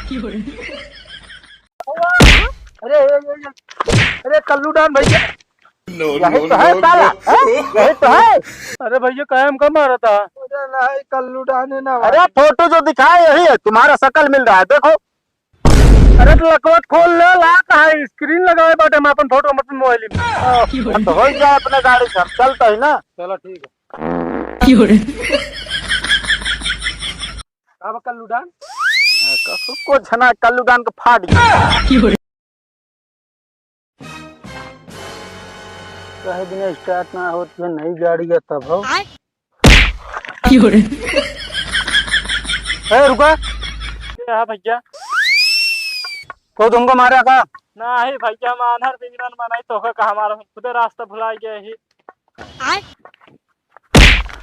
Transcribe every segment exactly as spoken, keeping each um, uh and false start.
अरे, अरे, अरे, अरे, कल्लू डान भैया, यही तो है साला, हैं? यही तो है। अरे भैया, काहे हमका मारा था? अरे नहीं, कल्लू डान है ना। अरे, फोटो जो दिखाए यही है, तुम्हारा शकल मिल रहा है, देखो। अरे तो लकवत खोल ले, ला कहा है, screen लगाए बाटे हम अपन फोटो अपन मोबाइल में। हम तो हो जाए अपने गाड़ी से, हम चलता ही ना। चलो ठीक है। अब कल्लू डान। कुछ ना, कल्लू डान के फाट गया। कहे बिना start ना होत है, नई गाड़ी है तब हो। ए, रुका। क्या है भैया? को तुमको मारा का? नहीं भैया, हम आन्हर बिगड़न बनाई तो का हमारा, हम खुदे रास्ता भुला गए ही।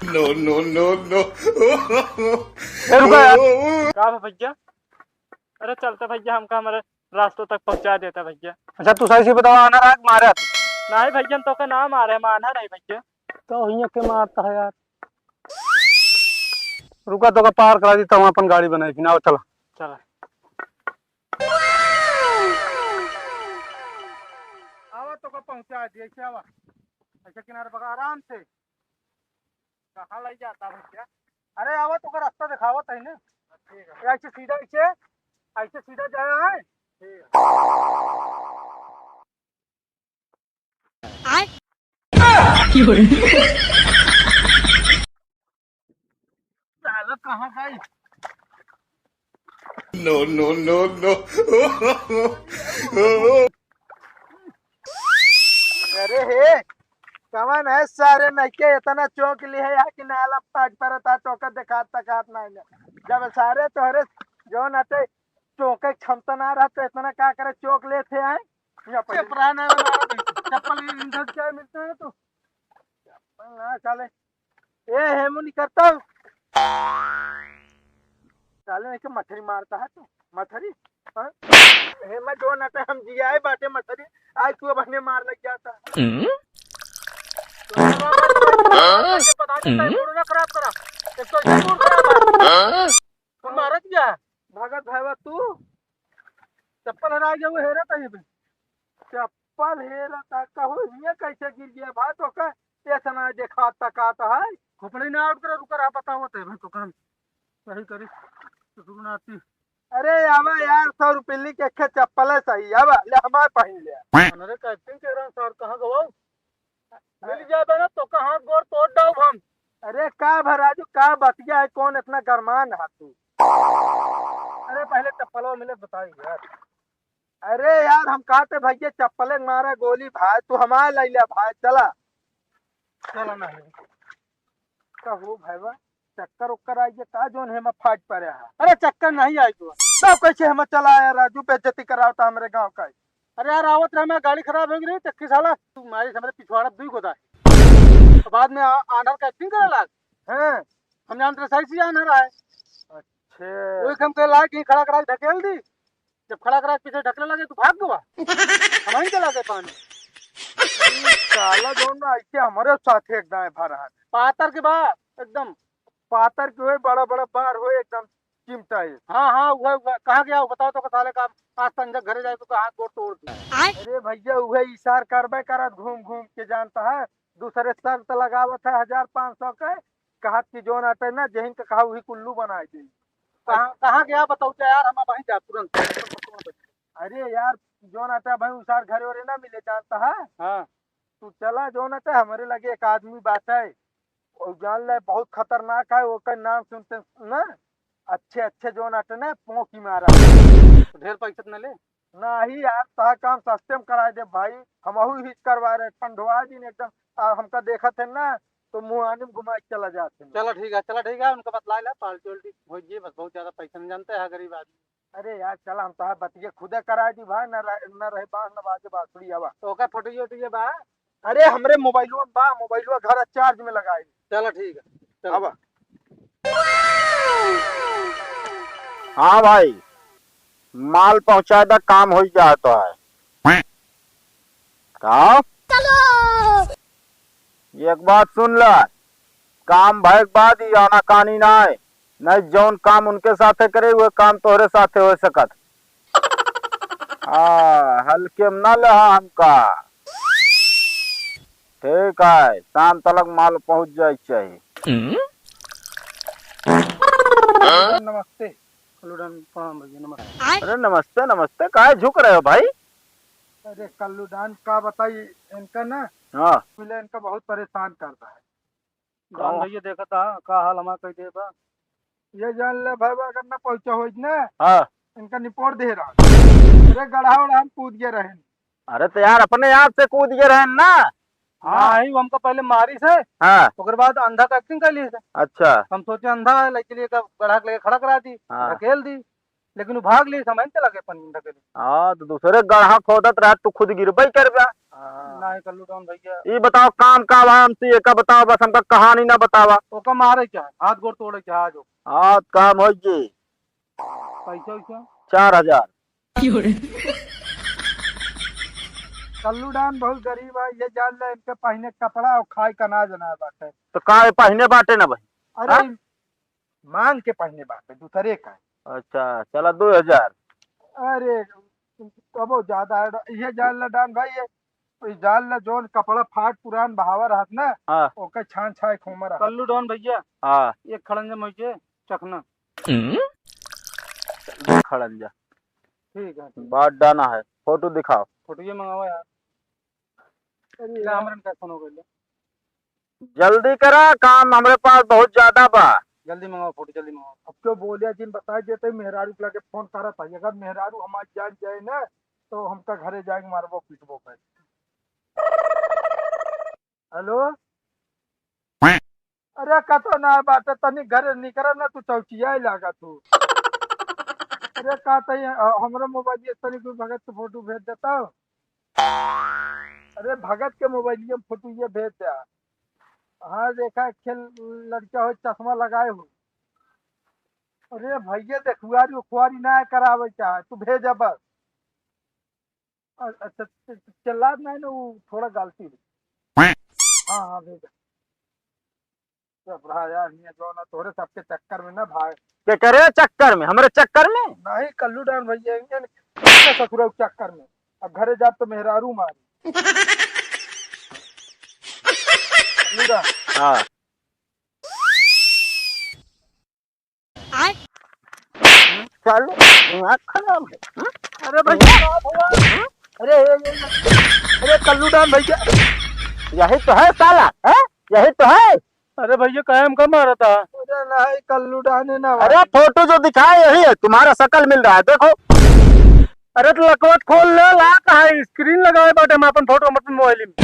No, no, no, no। ए, रुका यार। का बा भैया? अरे चलते भैया, हमका हमारे रास्तों तक पहुँचा देता भैया। अच्छा, तू सही से बताओ, आन्हर है कि मारा? नहीं भैया, हम तो का ना मारे, हम आन्हर है भैया। तो हियाँ के मारता है यार। रुका, तो का पार करा दी, तब अपन गाड़ी बनाई, फिर आओ, चला। चला। आवा, तो का पहुँचा दिए, ऐसे आवा, ऐसे किनारे पकड़, आराम से। कहाँ ले जाता भैया? अरे आवा, तो का रास्ता दिखावत है ना। ठीक है। ऐसे सीधा, ऐसे, ऐसे सीधा जाया है। ठीक है। साला कहाँ गई? No, no, no, no। अरे हे, कवन है सारे नइके इतना चौंक लिहे है कि नाला फाट परत है, तोका देखात तकात नहीं है। जब सारे तोहरे जौन अटे चौंके क्षमता ना रहत, तो इतना का करे चौंक लेत है, हैं? यहाँ पर चपरान है, चप्पल इधर क्या मिलता है तो? चप्पल ना साले। ए, हेमू निकरता। साले, एक मछरी मारता है तू, मछरी? हाँ? हेमा, जो नटे हम जियाए बाटे मछरी, आज तू अब हमें मार लग जाता। हम्म? तो बाबा, बाबा, बाबा, पता नहीं, हम्म? मूड ना खराब करा। एक तो ये मूड खराब है। हाँ? तू मारत क्या? भागत भाईवा तू? चप्पल हरा गया, वो हेरा था ये पे। चप्पल हेरा था, कहो हियाँ कैसे गिर गया भाई, तो का ऐसा ना देखा तकात है। खोपड़ी ना आउट करा, रुका रहा, बताओ ते भाई, तो काम सही करी, तो शुरू ना आती। अरे आवा यार, सौ रुपये ली के एक चप्पल है सही, आवा, ले हमारे पहन ले। अरे का एक्टिंग कर रहा सर, कहाँ गवाओ? मिल जाबे ना तो कहाँ गोड़ तोड़ डाउब हम। अरे का भा राजू, का बतिया है, कौन इतना गरमान है तू? अरे पहले चप्पलवा मिले बताई यार। अरे यार, हम कहते भैया चप्पले मारा गोली भाई, तू हमारे ले ले भाई, चला। चला नहीं। कहो भाईवा, चक्कर उक्कर आई है का, जौन हेमा फाट पड़े है? अरे चक्कर नहीं आई तो। तब कैसे हम चला आया राजू, बेइज्जती करावता हमरे गाँव का। अरे यार, आवत रहे, मैं गाड़ी खराब हो गई रही, चक्की साला, तू मारी हमरे पिछवाड़ा दुई गोदा है। तो बाद में आ-, आन्हर का एक्टिंग करे लाग। हाँ। हम जानते रहे सही से आन्हर आए। अच्छा। वही हम कहे लाग, कहीं खड़ा करा के ढकेल दी। जब खड़ा करा के पीछे ढकले लगे, तू भाग गवा। हम ही चला गए पानी। ई साला जौन ना ऐसे हमारे साथ एक दाएं भरा है। पातर के बा, एकदम। पातर के होए, बड़ा बड़ा बार होए, एकदम चिमटा है। हाँ, हाँ, वह, वह, कहाँ गया वो? बताओ तो, साले का आज तंजक घरे जाए तो हाथ गोड़ तोड़ दे। अरे भैया, वह इशार करबे करत घूम घूम के जानता है, दूसरे शर्त लगावत है हजार पाँच सौ के, कहत कि जौन अटे ना, जहिन के कहा वही कुल्लू बनाए दे। कहाँ, कहाँ गया बताओ तो यार, हम वहीं जा तुरंत। अरे यार, जौन अटे भाई उसार घरे ओरे ना मिले जानता है। हाँ। तू चला जौन अटे, हमरे लगे एक आदमी बाटे, और जान ले बहुत खतरनाक है, ओकर नाम सुनते ना अच्छे अच्छे जौन अटे ना पोंकी मारा। तो ढेर पैसा त न ले? नाही यार, तहा काम सस्ते में कराए दे भाई, हमहू हिच करवा रहे, ठंडवा दिन एकदम, आ, हमका देखत है ना, तो मुँह आनी में घुमा के चला जात है। चला ठीक है, चला ठीक है, उनका बतला ले, पार्टी उल्टी हो जी, बस बहुत ज्यादा पैसा नहीं जानते हैं गरीब आदमी। अरे यार, चला हम तहा बतिया खुदे कराए दी भाई, न रहे, न रहे बांस न बाजे बांसुरी, आवा। तो ओकर फोटो ये बा? अरे हमरे मोबाइलवा में बा, मोबाइलवा घर चार्ज में लगाई। चला ठीक है, चला। आवा। हाँ भाई, माल पहुँचा दा, काम हो जात है। का? एक बात सुन ले, काम भय के बाद ही आनाकानी ना है। नहीं, जौन काम उनके साथे करे, वह काम तोहरे साथे हो सकत। हाँ, हल्के में ना लेहा हमका। ठीक है, शाम तलक माल पहुँच जाए चाहिए। नमस्ते। कल्लू डान, प्रणाम भैया, नमस्ते। अरे नमस्ते, नमस्ते, काहे झुक रहे हो भाई? अरे कल्लू डान, का बताई, इनका ना हाँ। मिले, इनका बहुत परेशान करता है। डान हाँ। भैया, देखा था, का हाल हमारा कह दे बा। ये जान ले भाई, अगर ना पहुंचा होइत ना, हाँ। इनका निपोर दे रहा। अरे गढ़ा उड़ा हम कूद गए रहे। अरे तो यार, अपने आप से कूद गए रहे ना। हाँ। नहीं, वो हमको पहले मारी से, हाँ। ओकर बाद अंधा का एक्टिंग कर ली से। अच्छा। हम सोचे अंधा है, लेकिन ये गढ़ा के लेके खड़ा करा दी, हाँ। ढकेल दी, लेकिन वो भाग ली, समझ चला गया पानी में ढकेल। हाँ, तो दूसरे गढ़ा खोदत रहा, तू खुद गिरबे करबा। हाँ। नहीं कल्लू डान भैया। ई बताओ, काम का बा हमसे, एका बताओ, बस हमका कहानी ना बतावा। ओका मारे क्या है? हाथ गोड़ तोड़े क्या आज? हाँ, काम हो जी। पैसा वैसा? चार हजार। कल्लू डान बहुत गरीब है, ये जान ले, इनके पहने कपड़ा और खाए का अनाज ना बाटे। तो का ये पहने बाटे ना भाई? अरे, हाँ? मांग के पहने बाटे, दूसरे का। अच्छा, चला दो हजार। अरे, कबो ज्यादा है, ये जान ले डान भाई, ये, ये जान ले, जौन कपड़ा फाट पुरान बहावा रहत ना, हाँ। ओके छान छाए खोमा रहत। कल्लू डान भैया, हाँ। एक खड़ंजा मुझे चखना। खड़ंजा। ठीक है, ठीक। बात डाना है, फोटो दिखाओ। फोटो ये मंगावा यार। अरे ले, यार। हमरन का फोन हो गइल। जल्दी करा, काम हमरे पास बहुत ज्यादा बा। जल्दी मंगाओ फोटो, जल्दी मंगाओ। अब क्यों बोलिया जिन बताई देते, मेहरारू के लगे फोन करत है। अगर मेहरारू हमार जान जाए ना, तो हमका घरे जाएके मारबो पीटबो कर। हेलो। अरे कतो ना बाटे, तनी घरे निकरब ना, तू चौचिया ही लागा तू। अरे का तई, अ, हमरो मोबाइल ये तनी कोई भगत के फोटो भेज देता। अरे भगत के मोबाइल में फोटो ये भेज दे। हाँ, देखा खेल लड़का हो, चश्मा लगाए हो। अरे भैया, देखुआरी उखुआरी ना करावे चाहे, तू भेजा बस। अ-, अच्छा, च-, च-, चिल्लात नहीं ना, वो थोड़ा गलती हो। हाँ, हाँ, भेजा। सब रहा यार, हियाँ जो ना तोहरे सबके चक्कर में ना भाग। के करे चक्कर में? हमरे चक्कर में? नहीं, कल्लू डान भैया, इनके ससुरा के चक्कर में। अब घरे जाब तो मेहरारू मारी। कल्लू डान। हाँ। आय। चलो, दिमाग खराब है। हम्म? अरे भैया, का हुआ? अरे, ए, ए, ए, अरे कल्लू डान भैया। यही तो है साला, हैं? यही तो है। अरे भैया, काहे हमका मारा था? अरे नहीं, कल्लू डान है ना अरे भाई। फोटो जो दिखाए यही है, तुम्हारा शकल मिल रहा है, देखो। अरे तो लकवत खोल ले, ला का है, स्क्रीन लगाए बाटे हम अपन फोटो हम अपन मोबाइल में।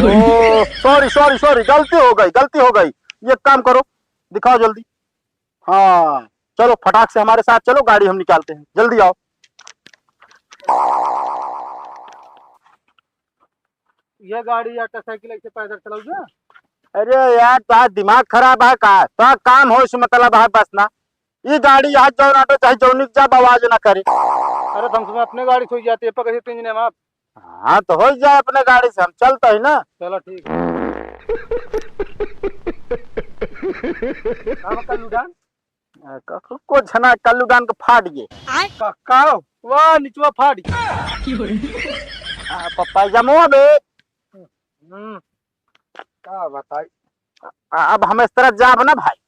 ओ, सॉरी, सॉरी, सॉरी, गलती हो गई, गलती हो गई। ये काम करो, दिखाओ जल्दी। हाँ, चलो फटाक से हमारे साथ चलो, गाड़ी हम निकालते हैं, जल्दी आओ। ये गाड़ी या साइकिल ऐसे पैदल चलाओगे? अरे यार, तोहार दिमाग खराब है का? तो काम हो, इस मतलब है बस ना। ये गाड़ी यहाँ जौन ऑटो चाहे जौनिक जा, आवाज ना करे। अरे तो हम अपने गाड़ी से हो जाते हैं, पकड़िए तीन जने हम आप। हाँ, तो हो जाए अपने गाड़ी से, हम चलते ही ना। चलो ठीक है। का बा कल्लू डान? आ, क-, क-, कुछ ना, कल्लू डान के फाट गए। का, का? वाह, निचवा फाट गए। आ, प-, पैजामा बे। हम्म, का बताई? आ, अब हम इस तरह जाब ना भाई।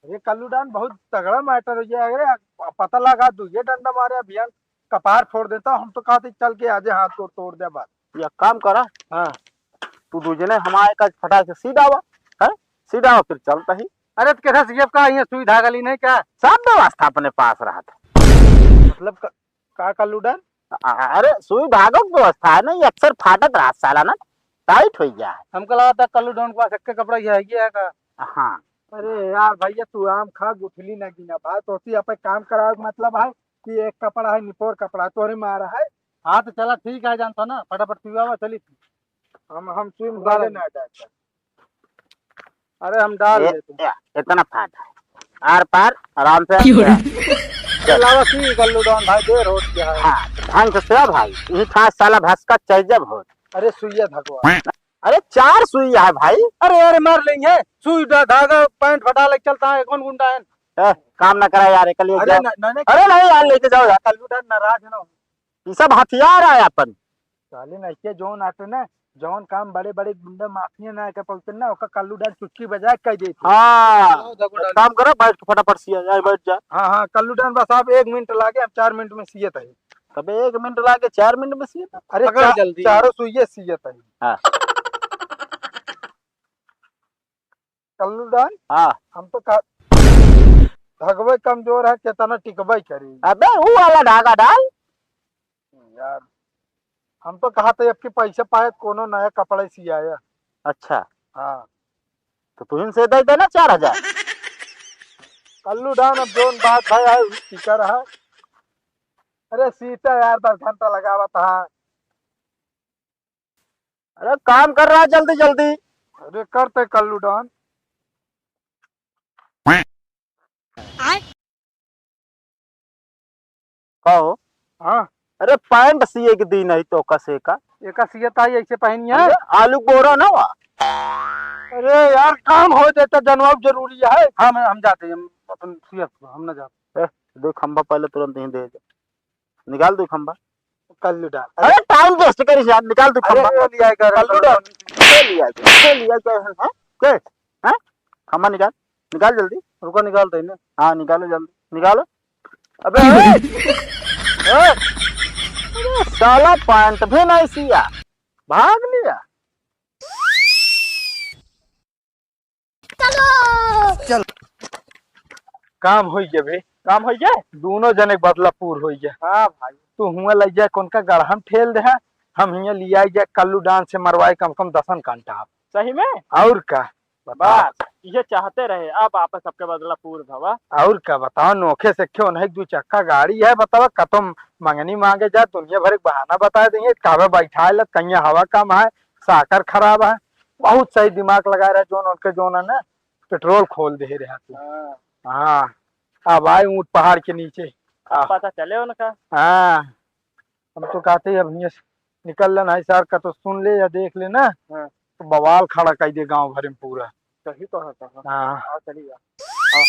अरे कल्लू डान, बहुत तगड़ा मैटर हो गया। अरे पता लगा, दू ये डंडा मारे अभियान कपार फोड़ देता। हम तो कहते चल के आजे हाथ तोड़, तोड़ दे बात। या काम करा। हाँ। तू दू जने हमारे का फटाक से सीधा आवा, हैं? सीधा आवा, फिर चलता ही। अरे तो कैसा सीएफ का यहाँ सुई धागा ली नहीं क्या? सब व्यवस्था अपने पास रहा था। मतलब का, का कल्लू डान? अ-, अरे सुई धागा की व्यवस्था है ना, ये अक्सर फाटत रहा साला ना, टाइट हो गया है। हमको लगा था कल्लू डान के पास एक कपड़ा ये है, ये है का? हाँ। अरे यार भैया, तू आम खा गुठली ना गिना भाई, तो ती यहाँ पे काम करावे के मतलब है कि एक कपड़ा है, निपोर कपड़ा तोहरे मारा है। हाँ तो चला ठीक है, जानता ना, फटाफट पीवा चली। हम, हम सुई में डाल डाले। ना जाए। अरे हम डाल ए, लेते हैं। ए, इतना फाट है। आर पार आराम से। क्यों रे? चलावा की कल्लू डान भाई, देर हो गया है। हाँ, ढंग से सेवा भाई, यही खास साला भसका चाहिए बहुत। अरे सुइया धकवा। अरे चार सुई है भाई। अरे, अरे मार लेंगे, सुई धा-, धागा पैंट फटा ले चलता है, कौन गुंडा है? ए, काम ना करा यार, एकल लिए अरे जाओ। न-, न-, न-, अरे नहीं यार, लेके जाओ यार। कल्लू डॉन नाराज है ना। ई सब हथियार है अपन। साले नहीं के जौन आटे ना, जौन काम बड़े बड़े गुंडा माफिया ना के पलते ना, ओका कल्लू डॉन चुटकी बजाए कह देते। हाँ, जाओ, जाओ, एक डाल। काम करो, बैठ के फटाफट सिया जाए, बैठ जा। हाँ, हाँ, कल्लू डॉन बस आप एक मिनट लागे, हम चार मिनट में सियत है। तबे एक मिनट लागे, चार मिनट में सियत है। अरे पकड़ चा-, जल्दी। चारों सुइये सियत है। हाँ। कल्लू डॉन, हाँ। हम तो कहा, धगवे कमजोर है, केतना टिकबे करी। अबे, ऊ वाला धागा डाल। यार, हम तो कहा था, अब की पैसा पाए, कोनो नया कपड़ा सियाया। अच्छा। हाँ। तो तुहिन से दे देना चार हजार। कल्लू डॉन, अब जोन बात है, है, टिका रहा। अरे, सीता यार, दस घंटा लगावा था। अरे काम कर रहा है जल्दी जल्दी। अरे करते कल्लू डॉन। आय। कहो। हाँ। अरे पैंट सिए के दी नहीं तो कसे का। एका सिए ताई ऐसे पहनिया। अरे आलू बोरा ना हुआ। अरे यार काम हो जाता जनवाब जरूरी है। हाँ मैं हम जाते हैं, हम अपन सिए हम ना जाते। ए, दो खंभा पहले तुरंत ही दे दे। निकाल दो खंभा। कल्लू डाल। अरे टाइम वेस्ट करिस यार, निकाल दो अरे खंभा। वो लिया कर कल्लू डाल। के लिया के, के लिया के है, हैं? के? हैं? खंभा निकाल, निकाल जल्दी। रुको निकालते हैं ना। हाँ निकालो जल्दी, निकालो। अबे ए! ए! अरे साला पैंट भी नहीं सिया, भाग लिया। चलो। चल। काम होई गया बे। काम होई गया? दोनों जने के बदला पूर होई गया। हाँ भाई। तू हुआं लग जाए, कौन का गढ़ा में ठेल दे है, हम हियां लिया जाए, कल्लू डांस से मरवाए कम से कम दसन कांटा। सही में? और का? बता। बस, ये चाहते रहे, अब आप सबके बदला पूर भवा। और का बताओ, नोखे से क्यों नहीं, दो चक्का गाड़ी है, बताओ, कतम मंगनी मांगे जा, दुनिया भर के बहाना बता देंगे, काबे बैठा लत, कहीं हवा कम है, साकर खराब है, बहुत सही दिमाग लगा रहे, जोन उनके जोन है ना, पेट्रोल खोल दे रहे थे। हाँ। हाँ, अब आए ऊंट पहाड़ के नीचे। अब आ। पता चले उनका। हाँ, हम तो कहते ही अब हियां से निकल लेना है सार का, तो सुन ले या देख ले ना, हाँ। तो बवाल खड़ा कर दे गांव भर में पूरा। सही तो है, तो है। हाँ। हाँ, चलिए। हाँ।